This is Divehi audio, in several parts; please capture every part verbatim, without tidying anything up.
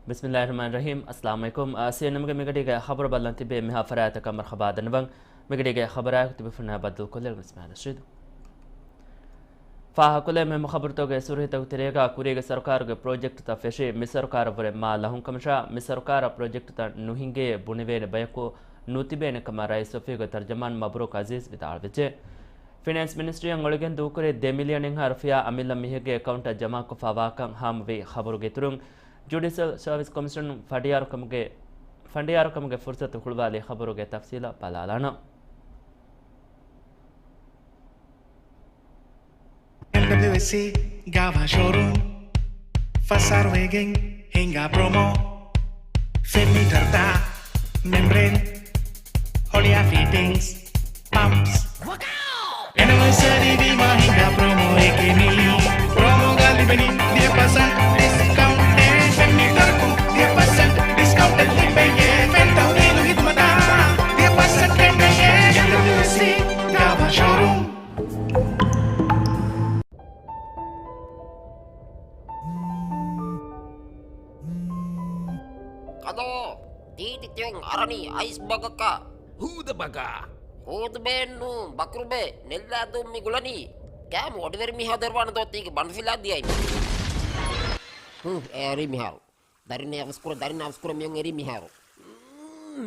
ބިސްމިއްލާހިއްރަޙްމާނިއްރަޙީމް. އައްސަލާމު ޢަލައިކުމް. އާ، ސީއެންއެމްގެ މިގަޑީގެ ޚަބަރު ބައްލަން ތިބޭ މިހާ ފަރާތަކަށް މަރުޙަބާ ދަންނަވަން. މިގަޑީގެ ޚަބަރާއެކު ތިބިފުންނާ ބައްދަލުކޮށްލެވުނީ މިސްމާ ރަޝީދު. ފާހަގަކޮށްލެވޭ މުހިއްމު ޚަބަރުތަކުގެ ސުރުޚީތަކުގެ ތެރޭގަ، ކުރީގެ ސަރުކާރުގެ ޕްރޮޖެކްޓްތައް ފެށީ މި ސަރުކާރަށްވުރެ މާ ލަހުން ކަމަށާ، މި ސަރުކާރަށް ޕްރޮޖެކްޓްތައް ނުހިނގޭ ބުނެވޭނެ ބަޔަކު ނުތިބޭނެ ކަމަށް ރައީސް އޮފީހުގެ ތަރްޖަމާން މަބްރޫކް އަޒީޒް ވިދާޅުވެއްޖެ. ފިނޭންސް މިނިސްޓްރީއަށް އޮޅިގެން ދޫކުރި ދެ މިލިއަނެއްހާ ރުފިޔާ އަމިއްލަ މީހެއްގެ އެކައުންޓަށް ޖަމާކޮށްފާވާކަން ހާމަވި ޚަބަރުގެ އިތުރުން، ޖުޑިޝަލް ސަރވިސް ކޮމިޝަނުން ފަނޑިޔާރުކަމުގެ، ފަނޑިޔާރުކަމުގެ ފުރުސަތު ހުޅުވާލި ޚަބަރުގެ ތަފްސީލަށް ބަލާލާނަން. އެމްޑަބްލިއުއެސްސީ ގާވާ ޝޯރޫމް، ފަސް އަހަރު ވެގެން ހިނގާ ޕްރޮމޯ، ފެން މީޓަރުތައް، މެމްބްރޭން، ހޮޅިއާ ފިޓިންގްސް، ޕަމްޕްސް. އެނިވަރސަރީ ވީމާ ހިނގާ ޕްރޮމޯއެކޭ މީ. ޕްރޮމޯގަ ލިބެނީ ދިހަ ޕަސެންޓް ޑިސްކައުންޓެއް، ފެން މީޓަރަކުން ދިހަ ޕަސެންޓް ޑިސްކައުންޓެއް ލިބެޔޭ، ފެން ތަހުލީލު ހިދުމަތާ ދިހަ ޕަސެންޓް ކެނޑެޔޭ. އެމްޑަބްލިއުއެސްސީ ގާވާ ޝޯރޫމް. ކަލޯ، ތީތި ތިއޮން އަރަނީ އައިސް ބަގަކަށް. ހޫދަ ބަގާ. ހޫދުބޭއެއްނޫ، ބަކުރުބޭ، ނެއްލާދޫން މި ގުޅަނީ. ކާމު އޮޑިވެރި މީހާ ދެރުވާނެ ދޯ ތީގެ ބަނޑުފިލާ ދިޔައި. ހު، އޭރީ މިހާރު. ދަރިން އަވަސްކުރ، ދަރިން އަވަސްކުރ މިއޮން އެރީ މިހާރު.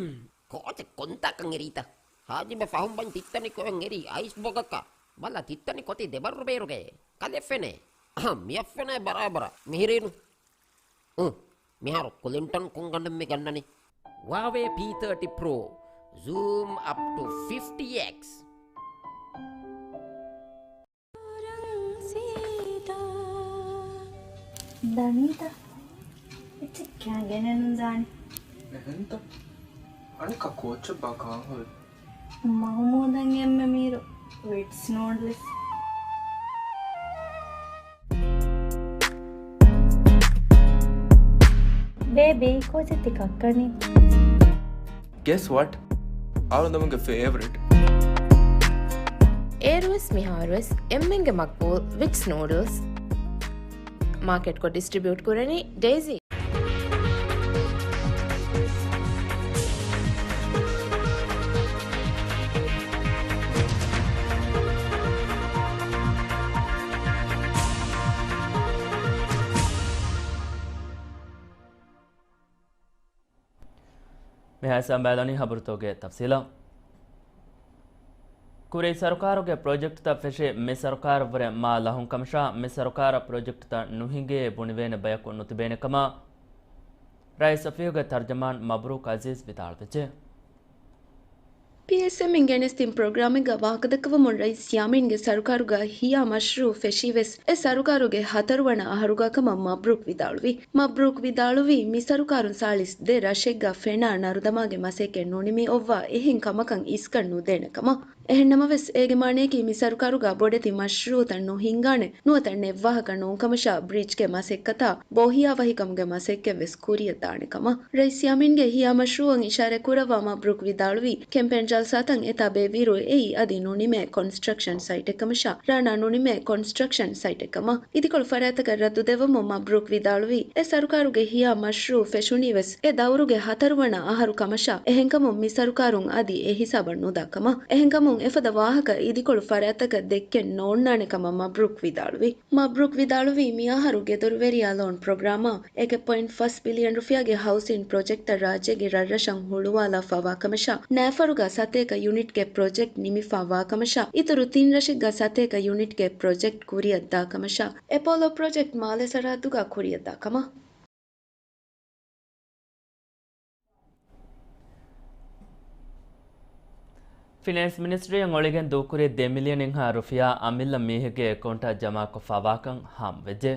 މް، ކޯޗެއް ކޮންތާކަން އެރީތަ؟ ހާޖިބެ ފަހުން ބަން ތިއްތަނި ކޮއެއް އެރީ އައިސް ބޮގަކަށް. ބަލަ ތިއްތަނި ކޮތީ ދެބަރު ބޭރުގައޭ. ކަލެއް ފެނޭ. އަހަ، މިއަށް ފެނޭ ބަރާބަރަށް. މިހިރީނު. އު، މިހާރު ކުލިންޓަން ކޮންގަނޑެއް މި ގަންނަނީ؟ ހުއާވޭ ޕީ ތާޓީ ޕްރޯ. ޒޫމް އަޕް ޓު ފިފްޓީ އެކްސް. ދަނީތަ؟ އެއްޗެއް ކިޔާ ގެނެއް ނުދާނެ. އެހެންތަ؟ އަނެއްކާ ކޯއްޗެއްބާ ކާން ހުރި؟ މަހުމޫދަށް އެންމެ މީރު ވިޓްސް ނޫޑްލްސް. ބޭބީ، ކޯޗެއް ތި ކައްކަނީ؟ Guess what? އަޅުގަނޑުމެންގެ ފޭވަރިޓް. އޭރުވެސް މިހާރުވެސް އެންމެންގެ މަގްބޫލް ވިޓްސް ނޫޑްލްސް. މާކެޓްކޮށް ޑިސްޓްރިބިއުޓް ކުރަނީ ޑޭޒީ. މިހާ ސަމާލަނީ ހަބަރުތަކުގެ ތަފްސީލަށް. ކުރީ ސަރުކާރުގެ ޕްރޮޖެކްޓްތައް ފެށި މި ސަރުކާރަށްވުރެ މާ ލަހުން ކަމަށާ، މި ސަރުކާރަށް ޕްރޮޖެކްޓްތައް ނުހިނގޭ ބުނެވޭނެ ބަޔަކު ނުތިބޭނެ ކަމަށް ރައީސް އޮފީހުގެ ތަރްޖަމާން މަބްރޫކް އަޒީޒް ވިދާޅުވެއްޖެ. ޕީއެސްއެމްއިން ގެނެސްދިން ޕްރޮގްރާމެއްގަ ވާހަކަދައްކަވަމުން ރައީސް ޔާމީންގެ ސަރުކާރުގަ ހިޔާ މަޝްރޫއު ފެށީވެސް އެ ސަރުކާރުގެ ހަތަރުވަނަ އަހަރުގަ ކަމަށް މަބްރޫކް ވިދާޅުވި. މަބްރޫކް ވިދާޅުވީ، މި ސަރުކާރުން ސާޅީސް ދެ ރަށެއްގަ ފެނާ ނަރުދަމާގެ މަސައްކަތް ނުނިމި އޮއްވާ އެހެން ކަމަކަށް އިސްކަން ނުދޭނެ ކަމަށް. އެހެންނަމަވެސް، އޭގެ މާނަޔަކީ މި ސަރުކާރުގަ ބޮޑެތި މަޝްރޫއުތައް ނުހިންގާނެ، ނުވަތަ ނެއްވާހަކަ ނޫންކަމަށާ، ބްރިޖްގެ މަސައްކަތާ ބޯހިޔާވަހިކަމުގެ މަސައްކަތްވެސް ކުރިއަށް ދާނެ ކަމަށް. ރައީސް ޔާމީންގެ ހިޔާ މަޝްރޫއަށް އިޝާރަތް ކުރައްވާ މަބްރޫކް ވިދާޅުވީ، ކެމްޕޭން ޖަލްސާތައް އެތާ ބޭއްވިއިރު އެއީ އަދި ނުނިމޭ ކޮންސްޓްރަކްޝަން ސައިޓެއް ކަމަށާ، ރާނާ ނުނިމޭ ކޮންސްޓްރަކްޝަން ސައިޓެއް ކަމަށް. އިދިކޮޅު ފަރާތަކަށް ރައްދު ދެއްވަމުން މަބްރޫކް ވިދާޅުވީ، އެ ސަރުކާރުގެ ހިޔާ މަޝްރޫއު ފެށުނީވެސް އެ ދައުރުގެ ހަތަރުވަނަ އަހަރު ކަމަށާ، އެހެންކަމުން މި ސަރުކާރުން އަދި އެ ހިސާބަށް ނުދާ ކަމަށް. އެހެންކަމުން އެފަދަ ވާހަކަ އިދިކޮޅު ފަރާތަކަށް ދެއްކެން ނޯންނާނެ ކަމަށް މަބްރޫކް ވިދާޅުވި. މަބްރޫކް ވިދާޅުވީ، މިއަހަރު ގެދޮރުވެރިޔާ ލޯން ޕްރޮގްރާމާ އެކެއް ޕޮއިންޓް ފަސް ބިލިއަން ރުފިޔާގެ ހައުސިން ޕްރޮޖެކްޓްތައް ރާއްޖޭގެ ރަށްރަށަށް ހުޅުވާލާފާވާކަމަށާ، ނައިފަރުގަ ސަތޭކަ ޔުނިޓްގެ ޕްރޮޖެކްޓް ނިމިފާވާކަމަށާ، އިތުރު ތިން ރަށެއްގަ ސަތޭކަ ޔުނިޓްގެ ޕްރޮޖެކްޓް ކުރިއަށްދާކަމަށާ، އެޕޯލޯ ޕްރޮޖެކްޓް މާލެ ސަރަހައްދުގަ ކުރިއަށްދާ ކަމަށް. ފިނޭންސް މިނިސްޓްރީއަށް އޮޅިގެން ދޫކުރި ދެ މިލިއަނެއްހާ ރުފިޔާ އަމިއްލަ މީހެއްގެ އެކައުންޓަށް ޖަމާކޮށްފާވާކަން ހާމަވެއްޖެ.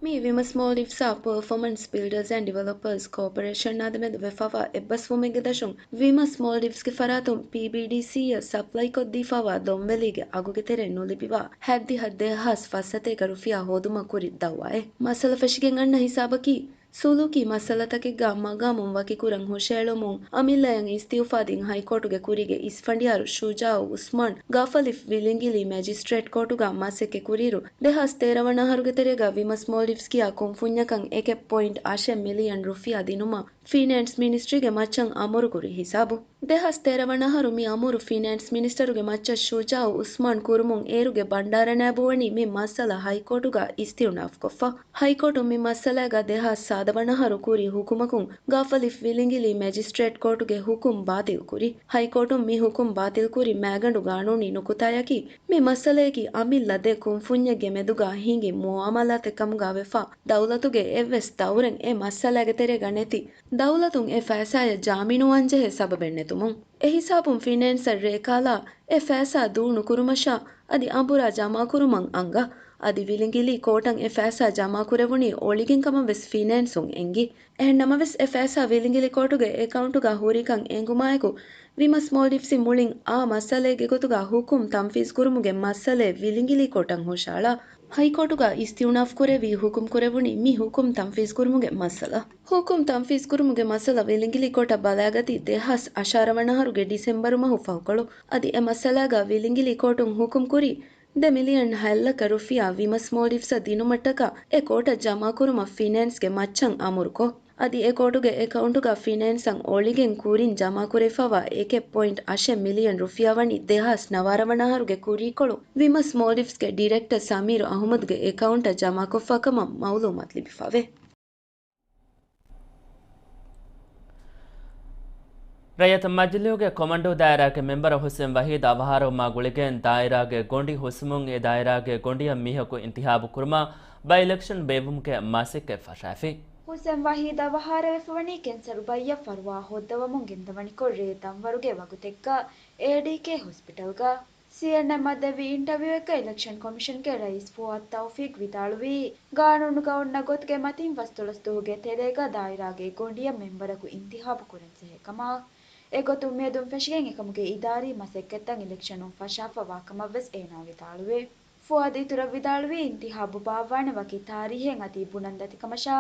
މީ ވިމަސް މޯލްޑިވްސްއާ ޕަރފޯމަންސް ބިލްޑަރސް އެންޑް ޑިވެލޮޕަރސް ކޯޕަރޭޝަނާ ދެމެދު ވެފާވާ އެއްބަސްވުމެއްގެ ދަށުން، ވިމަސް މޯލްޑިވްސްގެ ފަރާތުން ޕީބީޑީސީއަށް ސަޕްލައިކޮށްދީފާވާ ދޮންވެލީގެ އަގުގެ ތެރެއިން ނުލިބިވާ ހަތްދިހަ ދެހާސް ފަސް ސަތޭކަ ރުފިޔާ ހޯދުމަށް ކުރި ދައުވާއެއް. މައްސަލަ ފެށިގެން އަންނަ ހިސާބަކީ، ސުލޫކީ މައްސަލަތަކެއްގަ މަގާމުން ވަކިކުރަން ހުށައެޅުމުން އަމިއްލަޔަށް އިސްތިއުފާދިން ހައިކޯޓުގެ ކުރީގެ އިސްފަނޑިޔާރު ޝުޖާއު އުސްމާން ގާފަލިފް ވިލިނގިލީ މެޖިސްޓްރޭޓް ކޯޓުގަ މަސައްކަތް ކުރިއިރު، ދެހާސް ތޭރަ ވަނަ އަހަރުގެ ތެރޭގަ ވިމަސް މޯލްޑިވްސް ކިޔާ ކުންފުންޏަކަށް އެކެއް ޕޮއިންޓް އަށެއް މިލިއަން ރުފިޔާ ދިނުމަށް ފިނޭންސް މިނިސްޓްރީގެ މައްޗަށް އަމުރު ކުރި ހިސާބު. ދެހާސް ތޭރަ ވަނަ އަހަރު މި އަމުރު ފިނޭންސް މިނިސްޓަރުގެ މައްޗަށް ޝުޖާއު އުސްމާން ކުރުމުން އޭރުގެ ބަންޑާރަ ނައިބު ވަނީ މި މައްސަލަ ހައިކޯޓުގަ އިސްތިއުނާފް ކޮށްފަ. ހައިކޯޓުން މި މައްސަލާގަ ދެހާސް ސާދަ ވަނަ އަހަރު ކުރި ހުކުމަކުން ގާފަލިފް ވިލިނގިލީ މެޖިސްޓްރޭޓް ކޯޓުގެ ހުކުމް ބާތިލް ކުރި. ހައިކޯޓުން މި ހުކުމް ބާތިލް ކުރި މައިގަނޑު ގާނޫނީ ނުކުތާޔަކީ، މި މައްސަލަޔަކީ އަމިއްލަ ދެ ކުންފުންޏެއްގެ މެދުގަ ހިނގި މުއާމަލާތެއް ކަމުގަ ވެފަ، ދައުލަތުގެ އެއްވެސް ދައުރެއް އެ މައްސަލާގެ ތެރޭގަ ނެތި، ދައުލަތުން އެ ފައިސާޔަށް ޖާމީނުވާންޖެހޭ ސަބަބެއް ނެތުމުން. އެހިސާބުން ފިނޭންސަށް ރޭކާލާ އެ ފައިސާ ދޫ ނުކުރުމަށާ އަދި އަނބުރާ ޖަމާކުރުމަށް އަންގާ. އަދި ވިލިނގިލީ ކޯޓަށް އެ ފައިސާ ޖަމާކުރެވުނީ އޮޅިގެން ކަމަށް ވެސް ފިނޭންސުން އެންގި. އެހެން ނަމަވެސް، އެ ފައިސާ ވިލިނގިލި ކޯޓުގެ އެކައުންޓުގަ ހުރިކަން އެނގުމާއެކު، ވިމަސް މޯލްޑިވްސްއިން މުޅިން އާ މައްސަލައެއްގެ ގޮތުގަ ހުކުމް ތަންފީޒް ކުރުމުގެ މައްސަލައެއް ވިލިނގިލި ކޯޓަށް ހުށައަޅާ. ހައިކޯޓުގަ އިސްތިއުނާފް ކުރެވި ހުކުމް ކުރެވުނީ މި ހުކުމް ތަންފީޒް ކުރުމުގެ މައްސަލަ. ހުކުމް ތަންފީޒް ކުރުމުގެ މައްސަލަ ވިލިނގިލި ކޯޓަށް ބަލާގަތީ ދެހާސް އަށާރަ ވަނަ އަހަރުގެ ޑިސެމްބަރު މަހު ފަހުކޮޅު. އަދި އެ މައްސަލާގަ ވިލިނގިލި ކޯޓުން ހުކުމް ކުރީ، ދެ މިލިއަން ހަތް ލައްކަ ރުފިޔާ ވިމަސް މޯލްޑިވްސަށް ދިނުމަށްޓަކާ އެ ކޯޓަށް ޖަމާކުރުމަށް ފިނޭންސްގެ މައްޗަށް އަމުރުކޮށް، އަދި އެ ކޯޓުގެ އެކައުންޓުގަ ފިނޭންސަށް އޮޅިގެން ކުރިން ޖަމާކުރެވިފައިވާ އެކެއް ޕޮއިންޓް އަށެއް މިލިއަން ރުފިޔާ ވަނީ ދެހާސް ނަވާރަ ވަނަ އަހަރުގެ ކުރީކޮޅު ވިމަސް މޯލްޑިވްސްގެ ޑިރެކްޓަރ ސަމީރު އަހުމަދުގެ އެކައުންޓަށް ޖަމާކޮށްފާ ކަމަށް މައުލޫމާތު ލިބިފަވޭ. ރައްޔިތު މަޖިލީހުގެ ކޮމަންޑޫ ދާއިރާގެ މެމްބަރ ހުސެން ވަހީދު އަވަހާރަވުމާ ގުޅިގެން ދާއިރާގެ ގޮނޑި ހުސްމުން އެ ދާއިރާގެ ގޮނޑިއަށް މީހަކު އިންތިހާބު ކުރުމަށް ބައި އިލެކްޝަން ބޭއްވުމުގެ މަސައްކަތް ފަށާފި. ހުސެން ވަހީދު އަވަހާރަވެފަވަނީ ކެންސަރު ބައްޔަށް ފަރުވާ ހޯއްދަވަމުން ގެންދަވަނިކޮށް ރޭ ދަންވަރުގެ ވަގުތެއްގަ އޭޑީކޭ ހޮސްޕިޓަލްގަ. ސީއެންއެމްއަށް ދެއްވި އިންޓަވިއުއެއްގަ އިލެކްޝަން ކޮމިޝަންގެ ރައީސް ފުއާދު ތައުފީޤް ވިދާޅުވީ، ގާނޫނުގަ އޮންނަ ގޮތުގެ މަތިން ފަސްދޮޅަސް ދުވަހުގެ ތެރޭގަ ދާއިރާގެ ގޮނޑިއަށް މެމްބަރަކު އިންތިހާބު ކުރަންޖެހޭ ކަމަށް. އެގޮތުން މިއަދުން ފެށިގެން އެކަމުގެ އިދާރީ މަސައްކަތްތައް އިލެކްޝަނުން ފަށާފަވާ ކަމަށްވެސް އޭނާ ވިދާޅުވި. ފުއާދު އިތުރަށް ވިދާޅުވީ، އިންތިހާބު ބާއްވާނެ ވަކި ތާރީހެއް އަދި ބުނަން ދަތިކަމަށާ،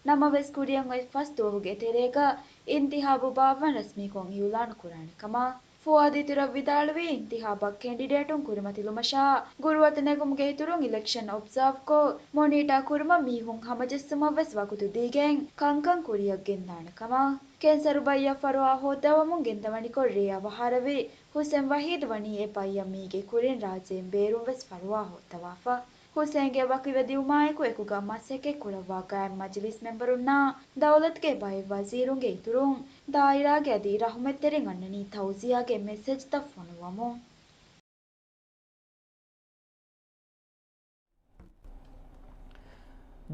ނަމަވެސް ކުރިއަށް އޮތް ފަސް ދުވަހުގެ ތެރޭގަ އިންތިހާބު ބާއްވަން ރަސްމީކޮށް އިއުލާނު ކުރާނެ ކަމަށް. ފުއާދު އިތުރަށް ވިދާޅުވީ، އިންތިހާބަށް ކެންޑިޑޭޓުން ކުރިމަތިލުމަށާ، ގުރުއަތު ނެގުމުގެ އިތުރުން އިލެކްޝަން އޮބްޒާވްކޮށް، މޮނީޓާ ކުރުމަށް މީހުން ހަމަޖެއްސުމަށްވެސް ވަގުތު ދީގެން ކަންކަން ކުރިއަށް ގެންދާނެ ކަމަށް. ކެންސަރު ބައްޔަށް ފަރުވާ ހޯއްދަވަމުން ގެންދަވަނިކޮށް ރޭ އަވަހާރަވި ހުސެން ވަހީދު ވަނީ އެ ބައްޔަށް މީގެ ކުރިން ރާއްޖޭން ބޭރުން ވެސް ފަރުވާ ހޯއްދަވާފަ. ހުސެންގެ ވަކިވެ ދިއުމާއެކު އެކުގަ މަސައްކަތް ކުރައްވާ ގާތް މަޖިލީސް މެމްބަރުންނާ ދައުލަތުގެ ބައެއް ވަޒީރުންގެ އިތުރުން، ދާއިރާގެ އަދި ރަހުމަތްތެރިން އަންނަނީ ތައުޒިޔާގެ މެސެޖްތައް ފޮނުއްވަމުން.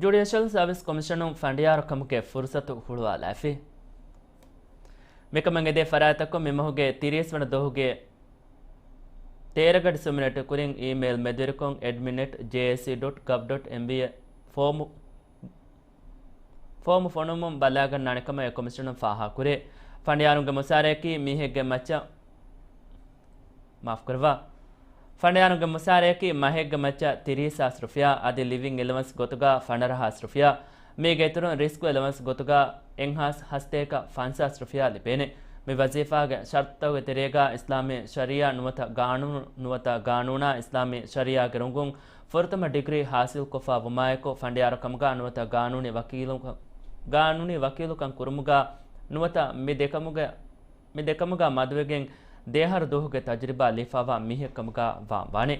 ޖުޑިޝަލް ސާވިސް ކޮމިޝަނުން ފަނޑިޔާރުކަމުގެ ފުރުސަތު ހުޅުވާލައިފި. މިކަމަށް އެދޭ ފަރާތްތަކުން މިމަހުގެ ތިރީސް ވަނަ ދުވަހުގެ ތޭރަ ގަޑި ސުމިނެޓް ކުރިން އީމެއިލް މެދުވެރިކޮށް އެޑްމިން އެޓް ޖޭއޭސީ ޑޮޓް ގަވް ޑޮޓް އެމްބީއޭ ފޯމު، ފޯމު ފޮނުވަމުން ބަލާގަންނާނެ ކަމަށް އެ ކޮމިޝަނުން ފާހަގަކުރޭ. ފަނޑިޔާރުންގެ މުސާރަޔަކީ މީހެއްގެ މައްޗަށް، މާފުކުރައްވާ. ފަނޑިޔާރުންގެ މުސާރަޔަކީ މަހެއްގެ މައްޗަށް ތިރީސް ހާސް ރުފިޔާ އަދި ލިވިން އެލަވަންސް ގޮތުގަ ފަނަރަ ހާސް ރުފިޔާ. މީގެ އިތުރުން ރިސްކު އެލަވަންސް ގޮތުގަ އެއްހާސް ހަސަތޭކަ ފަންސާސް ރުފިޔާ ލިބޭނެ. މި ވަޒީފާގެ ޝަރުތުތަކުގެ ތެރޭގަ އިސްލާމީ ޝަރީއާ ނުވަތަ ގާނޫނު، ނުވަތަ ގާނޫނާ އިސްލާމީ ޝަރީއާގެ ރޮނގުން ފުރަތަމަ ޑިގްރީ ހާސިލްކޮށްފަ ވުމާއެކު، ފަނޑިޔާރުކަމުގަ ނުވަތަ ގާނޫނީ ވަކީލު، ގާނޫނީ ވަކީލުކަން ކުރުމުގަ ނުވަތަ މި ދެކަމުގެ، މި ދެކަމުގަ މަދުވެގެން ދެއަހަރު ދުވަހުގެ ތަޖުރިބާ ލިބިފައިވާ މީހެއްކަމުގަ ވާން ވާނެ.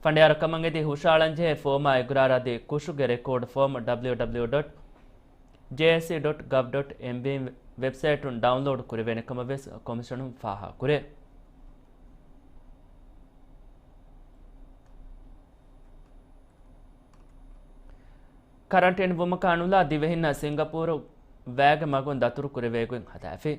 ފަނޑިޔާރުކަމަށް އެދި ހުށައަޅަންޖެހޭ ފޯމާ އިގުރާރަށް އަދި ކުށުގެ ރެކޯޑް ފޯމް ޑަބްލިއު ޑަބްލިއު ޑޮޓް ޖޭއޭސީ ޑޮޓް ގަވް ޑޮޓް އެމްބީ ވެބްސައިޓުން ޑައުންލޯޑް ކުރެވޭނެ ކަމަށް ވެސް ކޮމިޝަނުން ފާހަގަކުރޭ. ކަރަންޓީން ވުމަކާ ނުލާ ދިވެހިންނަށް ސިންގަޕޫރު ވައިގެ މަގުން ދަތުރު ކުރެވޭގޮތް ހަދާފި.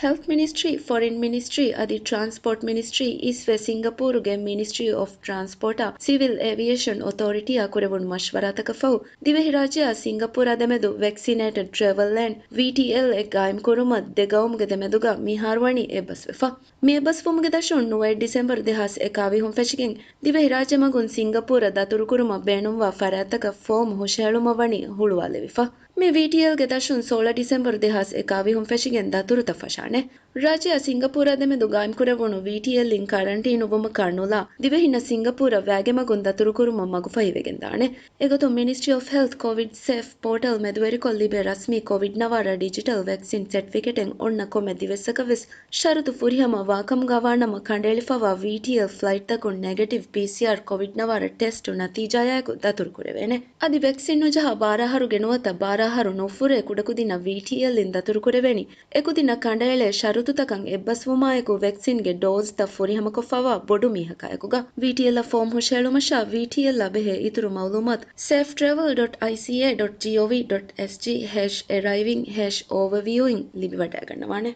ހެލްތް މިނިސްޓްރީ، ފޮރިން މިނިސްޓްރީ އަދި ޓްރާންސްޕޯޓް މިނިސްޓްރީ އިސްވެ ސިންގަޕޫރުގެ މިނިސްޓްރީ އޮފް ޓްރާންސްޕޯޓާ ސިވިލް އޭވިއޭޝަން އޮތޯރިޓީއާ ކުރެވުނު މަޝްވަރާތަކަށް ފަހު، ދިވެހިރާއްޖެއާ ސިންގަޕޫރާ ދެމެދު ވެކްސިނޭޓެޑް ޓްރެވެލް އެންޑް ވީޓީއެލް އެއް ގާއިމްކުރުމަށް ދެ ގައުމުގެ ދެމެދުގަ މިހާރުވަނީ އެއްބަސްވެފަ. މި އެއްބަސްވުމުގެ ދަށުން ނުވައެއް ޑިސެމްބަރު ދެހާސް އެކާވީސް ފެށިގެން، ދިވެހިރާއްޖެ މަގުން ސިންގަޕޫރަށް ދަތުރުކުރުމަށް ބޭނުންވާ ފަރާތްތަކަށް ފޯމު ހުށަހެޅުމަށް ވަނީ ހުޅުވާލެވިފަ. މި ވީޓީއެލްގެ ދަށުން ސޯޅަ ޑިސެމްބަރު ދެހާސް އެކާވީސް ފެށިގެން ދަތުރުތައް ފަށާނެ. ރާއްޖެއާ ސިންގަޕޫރާ ދެމެދު ގާއިމްކުރެވުނު ވީޓީއެލް އިން ކަރަންޓީނު ވުމަކާ ނުލާ، ދިވެހިންނަށް ސިންގަޕޫރަށް ވައިގެ މަގުން ދަތުރުކުރުމަށް މަގުފަހިވެގެންދާނެ. އެގޮތުން މިނިސްޓްރީ އޮފް ހެލްތް ކޮވިޑް ސޭފް ޕޯޓަލް މެދުވެރިކޮށް ލިބޭ ރަސްމީ ކޮވިޑް ނަވާރަ ޑިޖިޓަލް ވެކްސިން ސެޓްފިކެޓެއް އޮންނަ ކޮންމެ ދިވެއްސަކަށް ވެސް ޝަރުތު ފުރިހަމަ ވާކަމުގަ ވާނަމަ، ކަނޑައެޅިފަވާ ވީޓީއެލް ފްލައިޓްތަކުން ނެގެޓިވް ޕީސީއާރް ކޮވިޑް ނަވާރަ ޓެސްޓު ނަތީޖާޔާއެކު ދަތުރުކުރެވޭނެ. އަދި ވެކްސިން ނުޖަހާ ބާރަ އަހަރުގެ ނުވަތަ ބާރަ އަހަރު ނުފުރޭ ކުޑަކުދިންނަށް ވީޓީއެލް އިން ދަތުރުކުރެވޭނީ. އެކުދިންނަށް ކަނޑައެޅޭ ޝަރުތުތަކަށް އެއްބަސްވުމާއެކު ވެކްސިންގެ ޑޯޒްތައް ފުރިހަމަކޮށްފަވާ ބޮޑު މީހަކާއެކުގަ. ވީޓީއެލްއަށް ފޯމް ހުށަހެޅުމަށާ ވީޓީއެލްއާ ބެހޭ އިތުރު މައުލޫމާތު ސޭފް ޓްރެވެލް ޑޮޓް އައިސީއޭ ޑޮޓް ޖީއޯވީ ޑޮޓް އެސްޖީ ހެޝް އެރައިވިން ހެޝް އޯވަވިއުއިން ލިބިވަޑައިގަންނަވާނެ.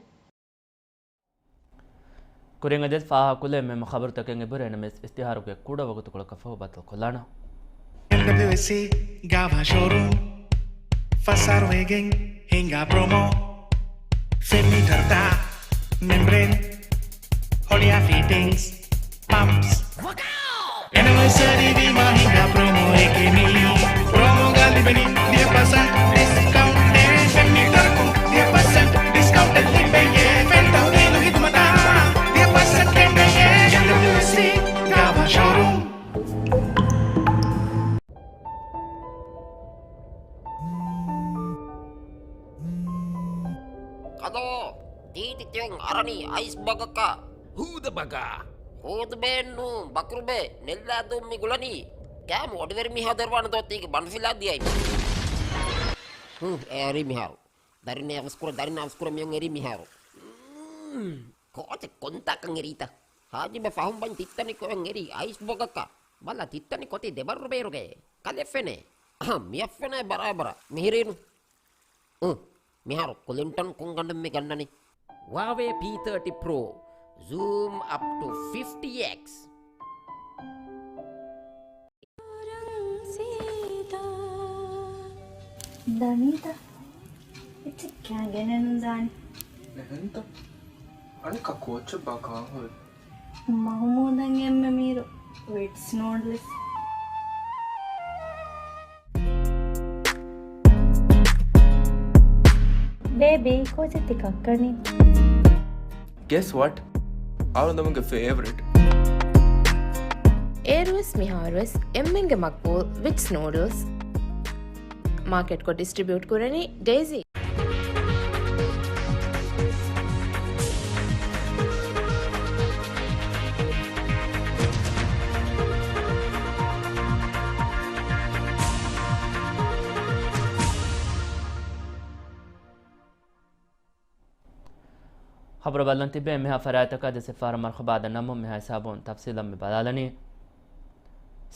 ކުރިން އަދި ފާހަގަކުރެވޭ އެންމެ ޚަބަރުތަކެއް އެބުރޭ، ނަމަވެސް އިސްތިހާރުގެ ކުޑަ ވަގުތުކޮޅަކަށް ފަހު ބައްދަލުކޮށްލާނަން. އެމްޑަބްލިއުއެސްސީ ގާވާ ޝޯރޫމް، ފަސް އަހަރު ވެގެން ހިނގާ ޕްރޮމޯ. ފެންނިޓަރުތައް، މެމްބްރޭން، ހޮޅިއާ ފިޓިންގްސް، ޕަމްޕްސް. އެނިވަރސަރީ ވީމާ ހިނގާ ޕްރޮމޯއެކޭ މީ. ޕްރޮމޯގަ ލިބެނީ ދިހަ ޕަސެންޓް ޑިސްކައުންޓެއް. ފެންނިޓަރަކުން ދިހަ ޕަސެންޓް ޑިސްކައުންޓެއް ލިބެޔޭ. ފެން ތަހުލީލު ހިދުމަތާ ދިހަ ޕަސެންޓް ކެނޑެޔޭ. އެމްޑަބްލިއުއެސްސީ ގާވާ ޝޯރޫމް. ކަލޯ، ދީދި ތިޔަން އަރަނީ އައިސް ބަގަކަށް. ހޫދަ ބަގާ. ހޫދުބޭންނު، ބަކުރުބޭ، ނެއްލާދޫން މި ގުޅަނީ. ގާމު އޮޑިވެރި މިހާ ދޮރުވާނެ ދޯ ތީގެ ބަނޑުފިލާ ދިޔައި. ހު، އެ އަރީ މިހާރު. ދަރިން އަވަސްކުރ، ދަރިން އަވަސްކުރ މިއޮން އެރީ މިހާރު. މް، ކޯޗެއް ކޮންތާކަން އެރީތަ؟ ހާޖިބެ ފަހުން ބަން ތިއްތަނި ކޮއެން އެރީ އައިސް ބޮގަކަށް. ބަލަ ތިއްތަނި ކޮތި ދެބައްރު ބޭރުގެ. ކަލެ ފެނޭ. އަހަ، މިއަށް ފެނޭ ބަރާބަރަށް. މިހިރީނު. އު، މިހާރު ކުލިންޓަން ކޮން ގަނޑެއް މި ގަންނަނީ؟ ވާވޭ ޕީ ތާޓީ ޕްރޯ. ޒޫމް އަޕް ޓު ފިފްޓީ އެކްސް. ދަނީތަ؟ އެއްޗެއް ކާ ގެނެއްނު ދާނެ. އެހެންތަ؟ އަނެއްކާ ކޯޗެއް ބާ ކާހޮވެ؟ މަހުމޫދަށް އެންމެ މީރު ވިޓްސް ނޫޑްލްސް. ބޭބީ، ކޯޗެއް ތި ކައްކަނީ؟ Guess what? އަޅުގަނޑުމެންގެ ފޭވަރިޓް. އޭރުވެސް މިހާރުވެސް އެންމެންގެ މަގްބޫލް ވިޓްސް ނޫޑްލްސް. މާކެޓްކޮށް ޑިސްޓްރިބިއުޓް ކުރަނީ ޑޭޒީ. ޚަބަރު ބަލަން ތިބޭ މިހާ ފަރާތްތަކާ ދެ ސިފަހަރަށް މަރުޙަބާ ދަންނަމުން މިހާ ހިސާބުން ތަފްސީލަށް މި ބަލާލަނީ.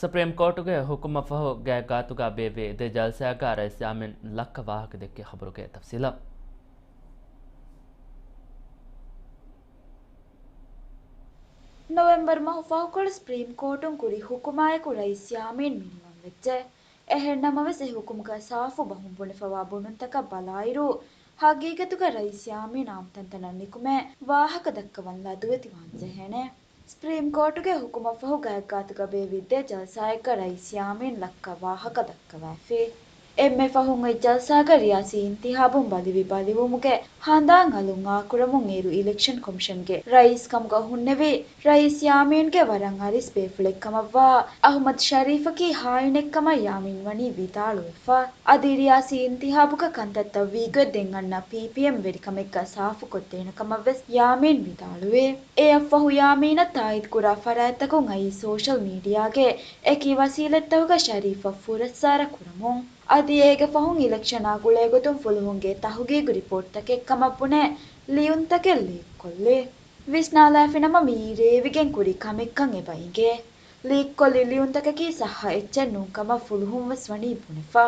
ސުޕްރީމް ކޯޓުގެ ހުކުމަށް ފަހު ގާތްގާތުގަ ބޭއްވި ދެ ޖަލްސާގަ ރައީސް ޔާމީން ލައްކަ ވާހަކަ ދެއްކި ޚަބަރުގެ ތަފްސީލަށް. ނޮވެމްބަރު މަހު ފަހުކޮޅު ސުޕްރީމް ކޯޓުން ކުރި ހުކުމާއެކު ރައީސް ޔާމީން މިނިވަން ވެއްޖެ. އެހެން ނަމަވެސް އެ ހުކުމުގަ ސާފު ބަހުން ބުނެފަވާ ބުނުންތަކަށް ބަލާއިރު، ހަގީގަތުގަ ރައީސް ޔާމީން އާއްމުތަންތަނަށް ނިކުމެ ވާހަކަ ދައްކަވަން ލަދުވެތިވާން ޖެހޭނެ. ސްޕްރީމް ކޯޓުގެ ހުކުމަށްފަހު ގާތްގާތުގަ ބޭއްވި ދެ ޖަލްސާއެއްގަ ރައީސް ޔާމީން ލައްކަ ވާހަކަ ދައްކަވައިފި. އެންމެ ފަހުން އޮތް ޖަލްސާގަ ރިޔާސީ އިންތިހާބުން ބަލިވި ބަލިވުމުގެ ހަނދާން އަލުން އާކުރަމުން އޭރު އިލެކްޝަން ކޮމިޝަންގެ ރައީސް ކަމުގަ ހުންނެވި ރައީސް ޔާމީންގެ ވަރަށް އަރިސް ބޭފުޅެއްކަމަށްވާ އަހުމަދު ޝަރީފަކީ ހާއިނެއްކަމަށް ޔާމީން ވަނީ ވިދާޅުވެފަ. އަދި ރިޔާސީ އިންތިހާބުގަ ކަންތައްތައް ވީގޮތް ދެން އަންނަ ޕީޕީއެމް ވެރިކަމެއްގަ ސާފުކޮށްދޭނެ ކަމަށްވެސް ޔާމީން ވިދާޅުވި. އެއަށްފަހު ޔާމީނަށް ތާއީދުކުރާ ފަރާތްތަކުން އައީ ސޯޝަލް މީޑިއާގެ އެކި ވަސީލަތްތަކުގަ ޝަރީފަށް ފުރައްސާރަ ކުރަމުން. އަދި އޭގެ ފަހުން އިލެކްޝަނާ ގުޅޭގޮތުން ފުލުހުންގެ ތަހުގީގު ރިޕޯޓްތަކެއް ކަމަށް ބުނެ ލިޔުންތަކެއް ލީކްކޮށްލި. ވިސްނާލާފިނަމަ މިއީ ރޭވިގެން ކުރި ކަމެއްކަން އެބަ އިނގޭ. ލީކްކޮށްލި ލިޔުންތަކަކީ ސައްހަ އެއްޗެއް ނޫން ކަމަށް ފުލުހުންވެސް ވަނީ ބުނެފަ.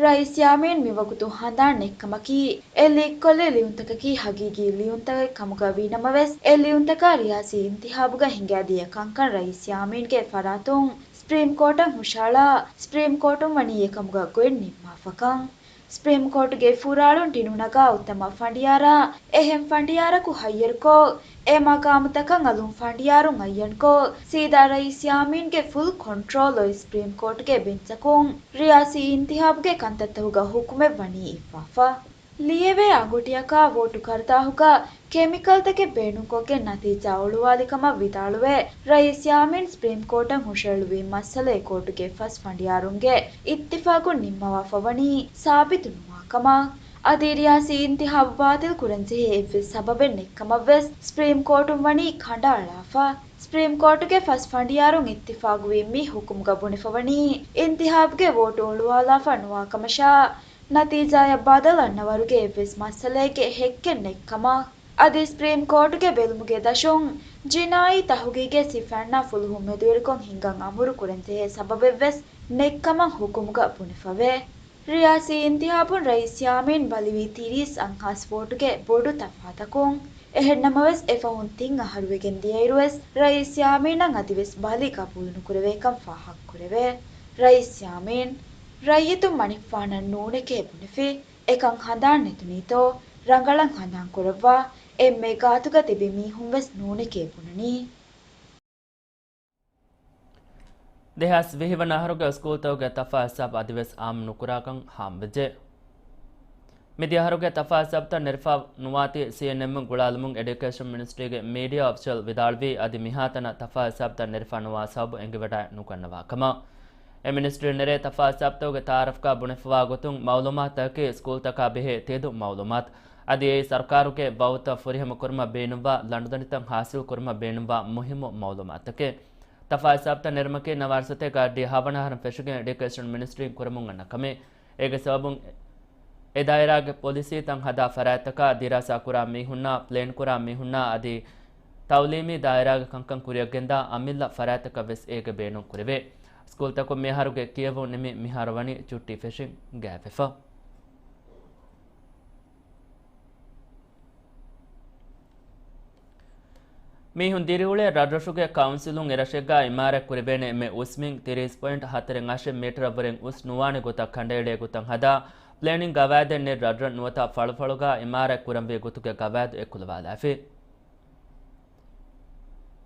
ރައީސް ޔާމީން މިވަގުތު ހަނދާން ނެތްކަމަކީ، އެ ލީކްކޮށްލި ލިޔުންތަކަކީ ހަގީގީ ލިޔުންތަކެއް ކަމުގަ ވީނަމަވެސް، އެ ލިޔުންތަކާ ރިޔާސީ އިންތިހާބުގަ ހިނގައިދިޔަ ކަންކަން ރައީސް ޔާމީންގެ ފަރާތުން ސްޕްރީމް ކޯޓަށް ހުށަހަޅާ، ސްޕްރީމް ކޯޓުން ވަނީ އެކަމުގަ ގޮތް ނިންމާފަކަން. ސްޕްރީމް ކޯޓުގެ ފުރާޅުން ޓިނުނަގާ އުއްތަމަ ފަނޑިޔާރާ، އެހެން ފަނޑިޔާރަކު ހައްޔަރުކޮށް، އެ މަގާމުތަކަށް އަލުން ފަނޑިޔާރު މުއައްޔަންކޮށް، ސީދާ ރައީސް ޔާމީންގެ ފުލް ކޮންޓްރޯލް އޮތް ސްޕްރީމް ކޯޓުގެ ބެންޗަކުން ރިޔާސީ އިންތިހާބުގެ ކަންތައްތަކުގަ ހުކުމެއް ވަނީ އިއްވާފަ. ލިޔެވޭ އަނގުޓިއަކާ ވޯޓު ކަރުދާހުގަ ކެމިކަލްތަކެއް ބޭނުންކޮށްގެން ނަތީޖާ އޮޅުވާލިކަމަށް ވިދާޅުވެ، ރައީސް ޔާމީން ސްޕްރީމް ކޯޓަށް ހުށަހެޅުވި މައްސަލައެއް ކޯޓުގެ ފަސް ފަނޑިޔާރުންގެ އިއްތިފާގުން ނިންމަވާފަ ވަނީ ސާބިތު ނުވާ ކަމަށް. އަދި ރިޔާސީ އިންތިހާބު ބާތިލް ކުރަންޖެހޭ އެއްވެސް ސަބަބެއް ނެތްކަމަށްވެސް ސްޕްރީމް ކޯޓުން ވަނީ ކަނޑައަޅާފަ. ސްޕްރީމް ކޯޓުގެ ފަސް ފަނޑިޔާރުން އިއްތިފާގުވި މި ހުކުމުގަ ބުނެފަ ވަނީ، އިންތިހާބުގެ ވޯޓު އޮޅުވާލާފަ ނުވާ ކަމަށާ، ނަތީޖާޔަށް ބަދަލު އަންނަ ވަރުގެ އެއްވެސް މައްސަލައެއްގެ ހެއްކެއް ނެތްކަމަށް. އަދި ސްޕްރީމް ކޯޓުގެ ބެލުމުގެ ދަށުން ޖިނާއީ ތަހުގީގެއް ސިފައިންނާ ފުލުހުން މެދުވެރިކޮށް ހިންގަން އަމުރު ކުރަންޖެހޭ ސަބަބެއްވެސް ނެތްކަމަށް ހުކުމުގަ ބުނެފަވޭ. ރިޔާސީ އިންތިހާބުން ރައީސް ޔާމީން ބަލިވީ ތިރީސް އަށް ހާސް ވޯޓުގެ ބޮޑު ތަފާތަކުން. އެހެންނަމަވެސް، އެފަހުން ތިން އަހަރުވެގެން ދިޔައިރުވެސް ރައީސް ޔާމީނަށް އަދިވެސް ބަލި ގަބޫލުނުކުރެވޭކަން ފާހަގަކުރެވޭ. ރައީސް ޔާމީން، ރައްޔިތުން މަނިކުފާނަށް ނޫނެކޭ ބުނެފި. އެކަން ހަނދާން ނެތުނީތޯ، ރަނގަޅަށް ހަނދާން ކުރައްވާ. އެންމެ ގާތުގަ ތިބި މީހުން ވެސް ނޫނެކޭ ބުނަނީ. ދެހާސް ވިހި ވަނަ އަހަރުގެ ސްކޫލްތަކުގެ ތަފާ ހިސާބު އަދިވެސް އާއްމު ނުކުރާކަން ހާމަވެއްޖެ. މިދިޔަ އަހަރުގެ ތަފާ ހިސާބުތައް ނެރެފަ ނުވާތީ ސީއެންއެމް ގުޅާލުމުން އެޑިއުކޭޝަން މިނިސްޓްރީގެ މީޑިއާ އޮފިޝަލް ވިދާޅުވީ، އަދި މިހާތަނަށް ތަފާ ހިސާބުތައް ނެރެފަ ނުވާ ސަބަބު އެނގިވަޑައެއް ނުގަންނަވާ ކަމަށް. އެ މިނިސްޓްރީ ނެރޭ ތަފާ ހިސާބުތަކުގެ ތައާރަފްގަ ބުނެފަވާ ގޮތުން، މައުލޫމާތުތަކަކީ ސްކޫލްތަކާ ބެހޭ ތެދު މައުލޫމާތު. އަދި އެއީ ސަރުކާރުގެ ވައުދުތައް ފުރިހަމަ ކުރުމަށް ބޭނުންވާ ލަނޑުދަނޑިތައް ހާސިލް ކުރުމަށް ބޭނުންވާ މުހިއްމު މައުލޫމާތުތަކެއް. ތަފާ ހިސާބުތައް ނެރުމަކީ ނަވާރަ ސަތޭކަ އަށްޑިހަ ހަވަނަ އަހަރުން ފެށިގެން އެޑިއުކޭޝަން މިނިސްޓްރީން ކުރަމުން އަންނަ ކަމެއް. އޭގެ ސަބަބުން އެ ދާއިރާގެ ޕޮލިސީތައް ހަދާ ފަރާތްތަކާ، ދިރާސާ ކުރާ މީހުންނާ، ޕްލޭން ކުރާ މީހުންނާ އަދި ތައުލީމީ ދާއިރާގެ ކަންކަން ކުރިއަށްގެންދާ އަމިއްލަ ފަރާތްތަކަށް ވެސް އޭގެ ބޭނުން ކުރެވޭ. ސްކޫލްތަކުން މިއަހަރުގެ ކިޔެވުން ނިމި މިހާރު ވަނީ ޗުއްޓީ ފެށިން ގާތްވެފަ. މީހުން ދިރިއުޅޭ ރަށްރަށުގެ ކައުންސިލުން އެރަށެއްގަ އިމާރާތް ކުރެވޭނެ އެންމެ އުސް މިން ތިރީސް ޕޮއިންޓް ހަތަރެއް އަށެއް މީޓަރަށްވުރެން އުސް ނުވާނެ ގޮތަށް ކަނޑައެޅޭ ގޮތަށް ހަދާ، ޕްލޭނިން ގަވާއިދެއް ނެތް ރަށްރަށް ނުވަތަ ފަޅުފަޅުގަ އިމާރާތް ކުރަންވީ ގޮތުގެ ގަވާއިދު އެކުލަވާލާފި.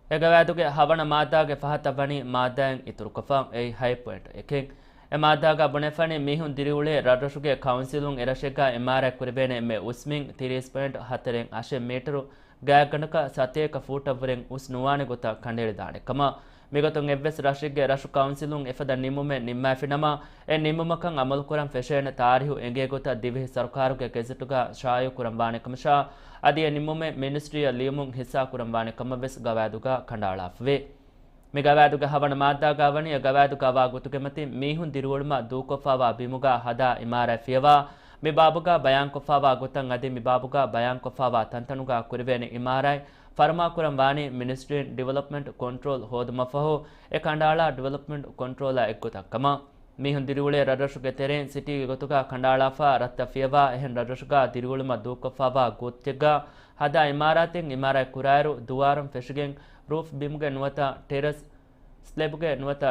އެ ގަވާއިދުގެ ހަވަނަ މާއްދާގެ ފަހަތަށް ވަނީ މާއްދާއިން އިތުރުކޮށްފަ އެއީ ހަތް ޕޮއިންޓް އެކެއް. އެ މާއްދާގަ ބުނެފަނީ މީހުން ދިރިއުޅޭ ރަށްރަށުގެ ކައުންސިލުން އެރަށެއްގަ އިމާރާތް ކުރެވޭނެ އެންމެ އުސް މިން ތިރީސް ޕޮއިންޓް ހަތަރެއް އަށެއް މީޓަރު ގާތްގަނޑަކަށް ސަތޭކަ ފޫޓަށްވުރެން އުސް ނުވާނެ ގޮތަށް ކަނޑައެޅިދާނެ ކަމަށް. މިގޮތުން އެއްވެސް ރަށެއްގެ ރަށު ކައުންސިލުން އެފަދަ ނިންމުމެއް ނިންމާފިނަމަ، އެ ނިންމުމަކަށް އަމަލުކުރަން ފެށޭނެ ތާރީހު އެނގޭ ގޮތަށް ދިވެހި ސަރުކާރުގެ ގެޒެޓުގަ ޝާއިޢުކުރަންވާނެ ކަމަށާ، އަދި އެ ނިންމުމެއް މިނިސްޓްރީއަށް ލިޔުމުން ހިއްސާކުރަންވާނެ ކަމަށްވެސް ގަވާއިދުގަ ކަނޑައަޅާފަވޭ. މި ގަވާއިދުގެ ހަވަނަ މާއްދާގަ ވަނީ އެ ގަވާއިދުގަ ވާ ގޮތުގެ މަތިން މީހުން ދިރިއުޅުމަށް ދޫކޮށްފައިވާ ބިމުގަ ހަދާ އިމާރާތް ފިޔަވާ، މި ބާބުގަ ބަޔާންކޮށްފައިވާ ގޮތަށް އަދި މި ބާބުގަ ބަޔާންކޮށްފައިވާ ތަންތަނުގަ ކުރެވޭނެ އިމާރާތް ފަރުމާކުރަން ވާނީ މިނިސްޓްރީން ޑިވެލޮޕްމަންޓް ކޮންޓްރޯލް ހޯދުމަށްފަހު، އެ ކަނޑައަޅާ ޑިވެލޮޕްމަންޓް ކޮންޓްރޯލާ އެއްގޮތަށް ކަމަށް. މީހުން ދިރިއުޅޭ ރަށްރަށުގެ ތެރެއިން ސިޓީގެ ގޮތުގަ ކަނޑައަޅާފަ ރަށްތައް ފިޔަވާ، އެހެން ރަށްރަށުގަ ދިރިއުޅުމަށް ދޫކޮށްފައިވާ ގޯތިއެއްގަ ހަދާ އިމާރާތެއް އިމާރާތް ކުރާއިރު، ދުވާރުން ފެށިގެން ރޫފް ބިމުގެ ނުވަތަ ޓެރަސް ސްލެބުގެ ނުވަތަ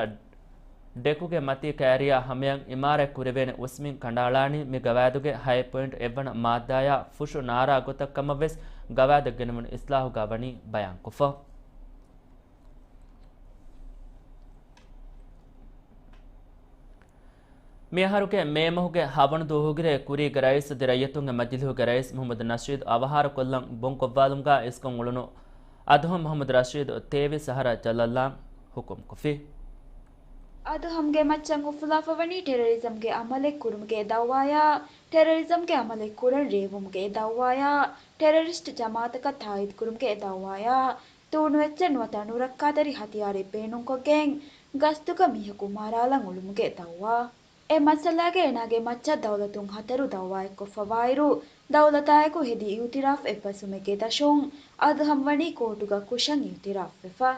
ޑެކުގެ މަތީ ކައިރިއާ ހަމަޔަށް އިމާރާތް ކުރެވޭނެ އުސްމިން ކަނޑައަޅާނީ މި ގަވާއިދުގެ ހައެއް ޕޮއިންޓް އެއްވަނަ މާއްދާޔާ ފުށު ނާރާ ގޮތަށް ކަމަށްވެސް ގަވާއިދަށް ގެނެވުނު އިސްލާހުގަ ވަނީ ބަޔާންކޮށްފަ. މިއަހަރުގެ މޭ މަހުގެ ހަވަނު ދުވަހުގެ ކުރީގެ ރައީސް އަދި ރައްޔިތުންގެ މަޖިލީހުގެ ރައީސް މުހައްމަދު ނަޝީދު އަވަހާރަކޮށްލަން ބޮންކޮށްވާލުމުގަ އިސްކޮށް އުޅުނު އަދުހަމް މުހައްމަދު ރަޝީދު ތޭވީސް އަހަރަށް ޖަލަށްލާން ހުކުމްކޮށްފި. އަދުހަމްގެ މައްޗަށް އުފުލާފަވަނީ ޓެރަރިޒަމްގެ އަމަލެއް ކުރުމުގެ ދައުވާޔާ، ޓެރަރިޒަމްގެ އަމަލެއް ކުރަން ރޭވުމުގެ ދައުވާޔާ، ޓެރަރިސްޓް ޖަމާއަތަކަށް ތާއީދުކުރުމުގެ ދައުވާޔާ، ތޫނުއެއްޗެއް ނުވަތަ ނުރައްކާތެރި ހަތިޔާރެއް ބޭނުންކޮށްގެން ގަސްތުގަ މީހަކު މަރާލަން އުޅުމުގެ ދައުވާ. އެ މައްސަލާގައި އޭނާގެ މައްޗަށް ދައުލަތުން ހަތަރު ދައުވާއެއްކޮށްފަވާއިރު، ދައުލަތާއެކު ހެދި އިއުތިރާފް އެއްބަސްވުމެއްގެ ދަށުން އަދުހަމް ވަނީ ކޯޓުގަ ކުށަށް އިއުތިރާފްވެފަ.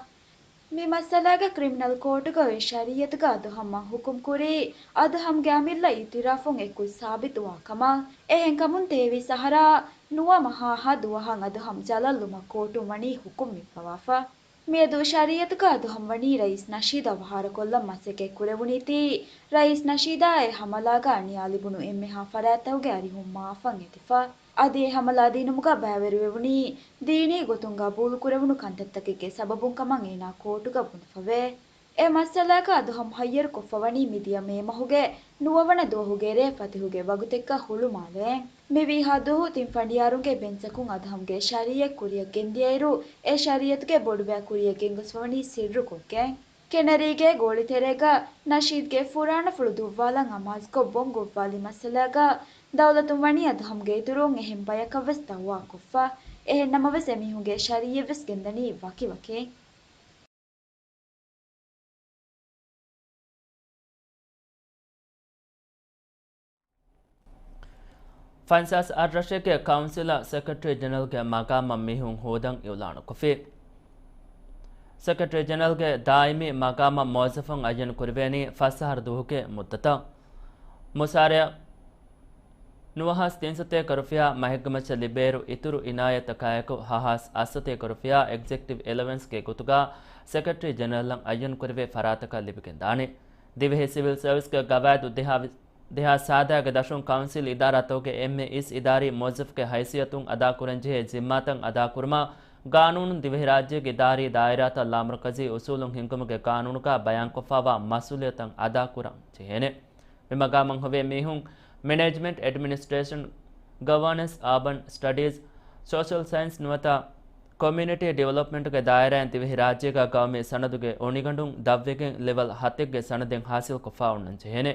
މި މައްސަލާގަ ކްރިމިނަލް ކޯޓުގަ އޮތް ޝަރީއަތުގަ އަދުހަމްއަށް ޙުކުމް ކުރީ، އަދުހަމްގެ އަމިއްލަ އިއުތިރާފުން އެކު ސާބިތުވާ ކަމަށް. އެހެންކަމުން ތޭވީސް އަހަރާ ނުވަ މަހާ ހަ ދުވަހަށް އަދުހަމް ޖަލަށްލުމަށް ކޯޓުން ވަނީ ޙުކުމް މިއްވަވާފަ. މިއަދު ޝަރީއަތުގަ އަދުހަމް ވަނީ ރައީސް ނަޝީދަށް އަވަހާރަކޮށްލަން މަސައްކަތް ކުރެވުނީތީ، ރައީސް ނަޝީދާއަށް އެ ހަމަލާގަ އަނިޔާ ލިބުނު އެންމެހާ ފަރާތްތަކުގެ އަރިހުން މަޢާފަށް އެދިފަ. އަދި އެ ހަމަލާ ދިނުމުގަ ބައިވެރިވެވުނީ ދީނީ ގޮތުން ގަބޫލުކުރެވުނު ކަންތައްތަކެއްގެ ސަބަބުން ކަމަށް އޭނާ ކޯޓުގަ ބުނެފަވޭ. އެ މައްސަލާގަ އަދުހަމް ހައްޔަރުކޮށްފަވަނީ މިދިޔަ މޭ މަހުގެ ނުވަވަނަ ދުވަހުގެ ރޭ ފަތިހުގެ ވަގުތެއްގަ ހުޅުމާލޭން. މިވީހާ ދުވަހު ތިން ފަނޑިޔާރުންގެ ބެންޗަކުން އަދުހަމްގެ ޝަރީއަތް ކުރިއަށް ގެންދިޔައިރު، އެ ޝަރީއަތުގެ ބޮޑުބަޔަށް ކުރިއަށް ގެންގޮސްފަވަނީ ސިއްރުކޮށްގެން. ކެނަރީގެ ގޯޅިތެރޭގަ ނަޝީދްގެ ފުރާނަފުޅު ދުއްވާލަން އަމާޒުކޮށް ބޮން ގޮއްވާލި މައްސަލާގަ ދައުލަތުން ވަނީ އަދުހަމްގެ އިތުރުން އެހެން ބަޔަކަށްވެސް ދައުވާކޮށްފަ. އެހެން ނަމަވެސް އެމީހުންގެ ޝަރީއަތްވެސް ގެންދަނީ ވަކިވަކިން. ފަންސާސް އަށް ރަށެއްގެ ކައުންސިލަށް ސެކްރެޓަރީ ޖެނެރަލްގެ މަގާމަށް މީހުން ހޯދަން އިއުލާނުކޮށްފި. ސެކްރެޓަރީ ޖެނެރަލްގެ ދާއިމީ މަގާމަށް މުވައްޒަފުން އައްޔަން ކުރެވޭނީ ފަސް އަހަރު ދުވަހުގެ މުއްދަތަށް. މުސާރަޔަށް ނުވަހާސް ތިންސަތޭކަ ރުފިޔާ މަހެއްގެ މައްޗަށް ލިބޭއިރު، އިތުރު އިނާޔަތަކާއެކު ހަހާސް އަށްސަތޭކަ ރުފިޔާ އެގްޒެކްޓިވް އެލަވެންސްގެ ގޮތުގަ ސެކްރެޓަރީ ޖެނެރަލަށް އައްޔަން ކުރެވޭ ފަރާތަކަށް ލިބިގެންދާނެ. ދިވެހި ސިވިލް ސަރވިސްގެ ގަވާއިދު ދެހާ ވި-، ދެހާސް ސާދައިގެ ދަށުން ކައުންސިލް އިދާރާތަކުގެ އެންމެ އިސް އިދާރީ މުވައްޒަފުގެ ހައިސިއްޔަތުން އަދާކުރަންޖެހޭ ޒިންމާތައް އަދާކުރުމަށް ގާނޫނުން ދިވެހިރާއްޖޭގެ އިދާރީ ދާއިރާތައް ލާމަރުކަޒީ އުސޫލުން ހިންގުމުގެ ގާނޫނުގަ ބަޔާންކޮށްފައިވާ މަސްއޫލިއްޔަތުތައް އަދާކުރަން ޖެހޭނެ. މި މަގާމަށް ހޮވޭ މީހުން މެނޭޖްމަންޓް، އެޑްމިނިސްޓްރޭޝަން، ގަވަނަންސް، އާބަން ސްޓަޑީޒް، ސޯޝަލް ސައިންސް ނުވަތަ ކޮމިއުނިޓީ ޑިވެލޮޕްމަންޓްގެ ދާއިރާއިން ދިވެހިރާއްޖޭގަ ގައުމީ ސަނަދުގެ އޮނިގަނޑުން ދަށްވެގެން ލެވެލް ހަތެއްގެ ސަނަދެއް ހާސިލްކޮށްފަ އޮންނަން ޖެހޭނެ.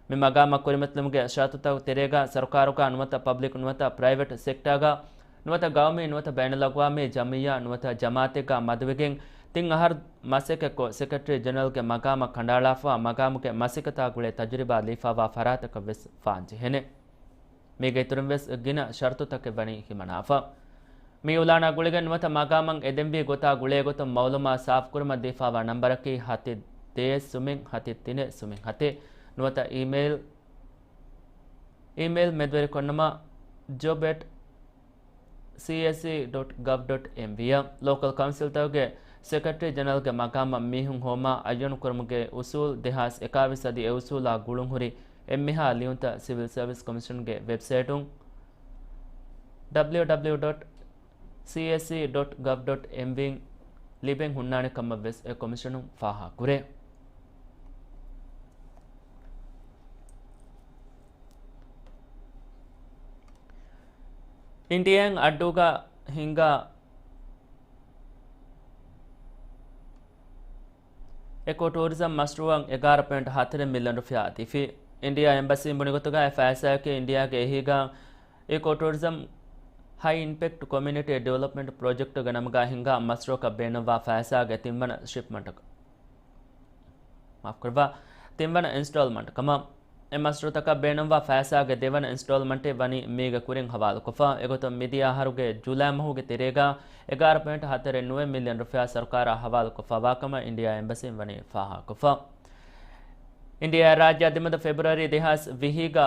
މި މަގާމަށް ކުރިމަތިލުމުގެ ޝަރުތުތަކުގެ ތެރޭގަ ސަރުކާރުގަ ނުވަތަ ޕަބްލިކް ނުވަތަ ޕްރައިވެޓް ސެކްޓާގަ ނުވަތަ ގައުމީ ނުވަތަ ބައިނަލްއަގްވާމީ ޖަމިއްޔާ ނުވަތަ ޖަމާއަތެއްގަ މަދުވެގެން ތިން އަހަރު މަސައްކަތްކޮށް، ސެކްރެޓަރީ ޖެނެރަލްގެ މަގާމަށް ކަނޑައަޅާފައިވާ މަގާމުގެ މަސައްކަތާ ގުޅޭ ތަޖުރިބާ ލިޔެފައިވާ ފަރާތަކަށް ވެސް ފާން ޖެހޭނެ. މީގެ އިތުރުން ވެސް ގިނަ ޝަރުތުތަކެއް ވަނީ ހިމަނާފަ. މި އިއުލާނާ ގުޅިގެން ނުވަތަ މަގާމަށް އެދެންވީ ގޮތާ ގުޅޭ ގޮތުން މައުލޫމާ ސާފުކުރުމަށް ދީފައިވާ ނަންބަރަކީ ހަތެއް ދޭއް ސުމެއް ހަތެއް ތިނެއް ސުމެއް ހަތެއް ނުވަތަ އީމެއިލް، އީމެއިލް މެދުވެރިކޮށްނަމަ، ޖޮބް އެޓް ސީއެސްއީ ޑޮޓް ގަވް ޑޮޓް އެމްވީ އަށް. ލޯކަލް ކައުންސިލްތަކުގެ ސެކްރެޓަރީ ޖެނެރަލްގެ މަގާމަށް މީހުން ހޮވުމަށް އައްޔަނު ކުރުމުގެ އުސޫލް ދެހާސް އެކާވީސް އަދި އެ އުސޫލާ ގުޅުންހުރި އެންމެހާ ލިޔުންތައް ސިވިލް ސަރވިސް ކޮމިޝަންގެ ވެބްސައިޓުން ޑަބްލިއު ޑަބްލިއު ޑޮޓް ސީއެސްއީ ޑޮޓް ގަވް ޑޮޓް އެމްވީން ލިބެން ހުންނާނެ ކަމަށް ވެސް އެ ކޮމިޝަނުން ފާހަގަކުރޭ. އިންޑިއާއިން އައްޑޫގަ ހިންގާ އިކޯ ޓޫރިޒަމް މަޝްރޫއަށް އެގާރަ ޕޮއިންޓް ހަތަރެއް މިލިއަން ރުފިޔާ ދީފި. އިންޑިއާ އެމްބަސީން ބުނި ގޮތުގައި ފައިސާއަކީ އިންޑިއާގެ އެހީގަ އިކޯ ޓޫރިޒަމް ހައި އިމްޕެކްޓް ކޮމިއުނިޓީ ޑިވެލޮޕްމަންޓް ޕްރޮޖެކްޓުގެ ނަމުގައި ހިންގާ މަޝްރޫއަކަށް ބޭނުންވާ ފައިސާގެ ތިންވަނަ ޝިޕްމަންޓަކަށް، މާފުކުރައްވާ، ތިންވަނަ އިންސްޓޯލްމަންޓް ކަމަށް. އެ މަޝްރޫއަތަކަށް ބޭނުންވާ ފައިސާގެ ދެވަނަ އިންސްޓޯލްމަންޓެއް ވަނީ މީގެ ކުރިން ހަވާލުކޮށްފަ. އެގޮތުން މިދިޔަ އަހަރުގެ ޖުލައި މަހުގެ ތެރޭގަ އެގާރަ ޕޮއިންޓް ހަތަރެއް ނުވަ މިލިއަން ރުފިޔާ ސަރުކާރަށް ހަވާލުކޮށްފައިވާ ކަމަށް އިންޑިއާ އެމްބަސީން ވަނީ ފާހަގަކޮށްފަ. އިންޑިއާ ރާއްޖެ އަދިމަދު ފެބްރުއަރީ ދެހާސް ވިހިގަ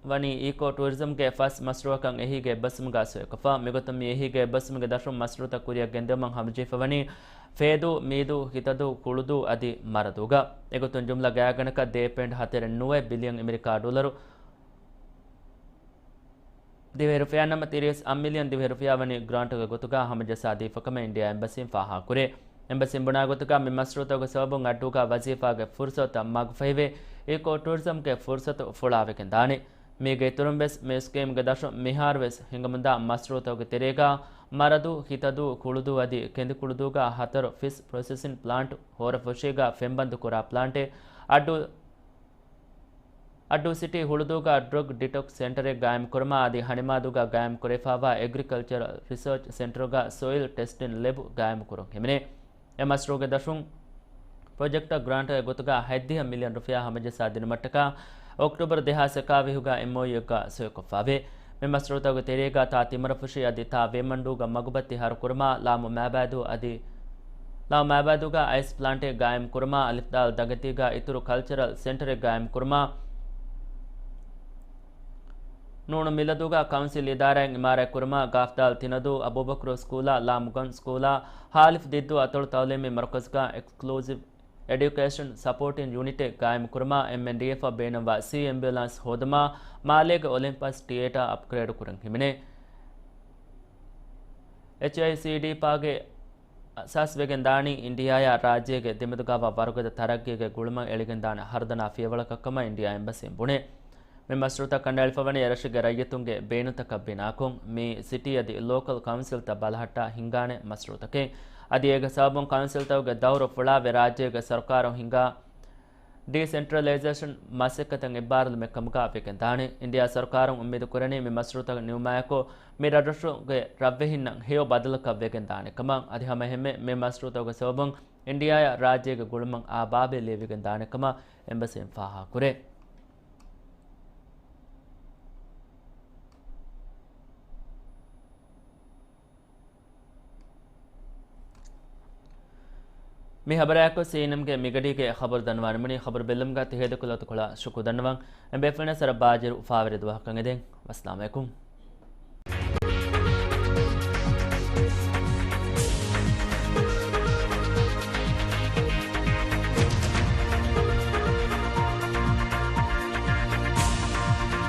ވަނީ އީކޯ ޓޫރިޒަމްގެ ފަސް މަޝްރޫއަކަށް އެހީގެ އެއްބަސްވުމުގަ ސޮއިކޮށްފަ. މިގޮތުން މި އެހީގެ އެއްބަސްވުމުގެ ދަށުން މަޝްރޫއަތައް ކުރިއަށް ގެންދެވުމަށް ހަމަޖެހިފަ ވަނީ ފޭދޫ، މީދޫ، ހިތަދޫ، ކުޅުދޫ އަދި މަރަދޫގަ. އެގޮތުން ޖުމްލަ ގާތްގަނޑަކަށް ދޭއް ޕޮއިންޓް ހަތަރެއް ނުވަ ބިލިއަން އެމެރިކާ ޑޮލަރު، ދިވެހި ރުފިޔާ ނަމަ ތިރީސް އަށް މިލިއަން ދިވެހި ރުފިޔާ ވަނީ ގްރާންޓުގެ ގޮތުގަ ހަމަޖައްސާ ދީފަ ކަމަށް އިންޑިއާ އެމްބަސީން ފާހަގަކުރޭ. އެމްބަސީން ބުނާ ގޮތުގަ މި މަޝްރޫއުތަކުގެ ސަބަބުން އައްޑޫގަ ވަޒީފާގެ ފުރުސަތުތައް މަގުފަހިވެ، އީކޯ ޓޫރިޒަމްގެ ފުރުސަތު ފުޅާވެގެން ދާނެ. މީގެ އިތުރުން ވެސް މި ސްކީމްގެ ދަށުން މިހާރު ވެސް ހިނގަމުންދާ މަޝްރޫއުތަކުގެ ތެރޭގަ މަރަދޫ، ހިތަދޫ، ކުޅުދޫ އަދި ކެނދިކުޅުދޫގަ ހަތަރު ފިޝް ޕްރޮސެސިން ޕްލާންޓް، ހޯރަފުށީގަ ފެންބަންދު ކުރާ ޕްލާންޓެއް، އައްޑޫ، އައްޑޫ ސިޓީ ހުޅުދޫގަ ޑްރަގް ޑިޓޮކްސް ސެންޓަރެއް ގާއިމް ކުރުމަށް އަދި ހަނިމާދޫގަ ގާއިމް ކުރެވިފައިވާ އެގްރިކަލްޗަރ ރިސާޗް ސެންޓަރުގަ ސޮއިލް ޓެސްޓިން ލެބު ގާއިމް ކުރުން ހިމެނޭ. އެ މަޝްރޫއުގެ ދަށުން ޕްރޮޖެކްޓަށް ގްރާންޓެއްގެ ގޮތުގަ ހަތްދިހަ މިލިއަން ރުފިޔާ ހަމަޖައްސާ ދިނުމަށްޓަކާ އޮކްޓޫބަރު ދެހާސް އެކާވީހުގަ އެމްއޯޔޫއެއްގަ ސޮއިކޮށްފައިވޭ. މި މަޝްރޫއުތަކުގެ ތެރޭގަ ތާ ތިމަރަފުށި އަދި ތާ ވޭމަންޑޫގަ މަގުބައްތި ހަރުކުރުމަށް ލާމު މާބައިދޫ އަދި ލާމައިބަދުގަ އައިސް ޕްލާންޓެއް ގާއިމް ކުރުމާ، އަލިފްދާލް ދަގަތީގަ އިތުރު ކަލްޗަރަލް ސެންޓަރެއް ގާއިމް ކުރުމާ، ނޫނު މިލަދުގަ ކައުންސިލް އިދާރާއިން އިމާރާތް ކުރުމާ، ގާފްދާލް ތިނަދޫ އަބޫބަކުރު ސްކޫލާ، ލާމުގަން ސްކޫލާ، ހާލިފް ދިއްދޫ އަތޮޅު ތައުލީމީ މަރުކަޒުގަ އެކްސްކްލޫސިވް އެޑިއުކޭޝަން ސަޕޯޓިން ޔުނިޓެއް ގާއިމް ކުރުމާ، އެމްއެންޑީއެފަށް ބޭނުންވާ ސީ އެމްބިއުލާންސް ހޯދުމާ، މާލޭގެ އޮލިމްޕަސް ޓިއޭޓާ އަޕްގްރޭޑް ކުރަން ހިމެނޭ. އެޗްއައިސީޑީޕާގެ އަސާސްވެގެން ދާނީ އިންޑިއާއާ ރާއްޖޭގެ ދެމެދުގައިވާ ވަރުގަދަ ތަރައްގީގެ ގުޅުމަށް އެޅިގެންދާނެ ހަރުދަނާ ފިޔަވަޅަކަށްކަމަށް އިންޑިއާ އެމްބަސީން ބުނޭ. މި މަޝްރޫއުތައް ކަނޑައެޅިފަވަނީ އެރަށުގެ ރައްޔިތުންގެ ބޭނުންތަކަށް ބިނާކޮށް، މި ސިޓީ އަދި ލޯކަލް ކައުންސިލްތައް ބަލަހައްޓާ ހިންގާނެ މަޝްރޫއުތަކެއް. އަދި އޭގެ ސަބަބުން ކައުންސިލްތަކުގެ ދައުރު ފުޅާވެ ރާއްޖޭގެ ސަރުކާރުން ހިންގާ ޑީސެންޓްރަލައިޒޭޝަން މަސައްކަތަށް އެއްބާރުލުމެއް ކަމުގަ ވެގެން ދާނެ. އިންޑިއާ ސަރުކާރުން އުއްމީދު ކުރަނީ މި މަޝްރޫއުތައް ނިމުމާއެކު މި ރަށްރަށުގެ ރަށްވެހިންނަށް ހެޔޮ ބަދަލަކަށް ވެގެން ދާނެ ކަމަށް. އަދި ހަމައެހެންމެ މި މަޝްރޫއުތަކުގެ ސަބަބުން އިންޑިއާއަށް ރާއްޖޭގެ ގުޅުމަށް އާ ބާބެއް ލިޔެވިގެން ދާނެ ކަމަށް އެމްބަސީން ފާހަގަކުރޭ. މި ހަބަރާއެކު ސީއެންއެމްގެ މިގަޑީގެ ޚަބަރު ދަންނަވާނަމުނީ. ޚަބަރު ބެއްލުމުގަ ތިހޭދަ ކުލަތުކޮޅާ ޝުކުރު ދަންނަވަން. އެނބޭފުޅުންނަށް ސަރަ ބާޖިރު އުފާވެރި ދުވަހަކަށް އެދެން. ވައްސަލާމް އަލައިކުމް.